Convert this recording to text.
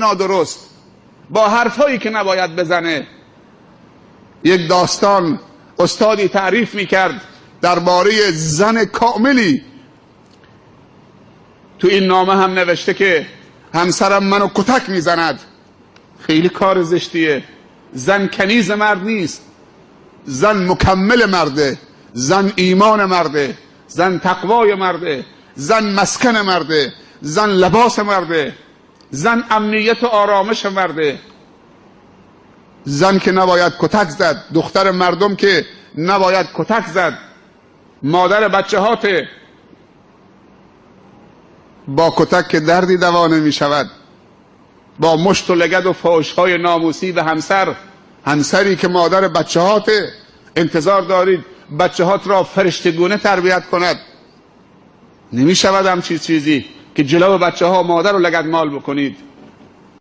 نادرست، با حرفهایی که نباید بزنه. یک داستان استادی تعریف میکرد درباره زن کاملی. تو این نامه هم نوشته که همسرم منو کتک میزند. خیلی کار زشتیه. زن کنیز مرد نیست، زن مکمل مرده، زن ایمان مرده، زن تقوای مرده، زن مسکن مرده، زن لباس مرده، زن امنیت و آرامش مرده. زن که نباید کتک زد، دختر مردم که نباید کتک زد، مادر بچه هاته. با کتک که دردی دوا نمی شود، با مشت و لگد و فحش های ناموسی به همسر، همسری که مادر بچه هاته، انتظار دارید بچه هات را فرشتگونه تربیت کند؟ نمی شود همچین چیزی که جلو بچه ها مادر رو لگد مال بکنید.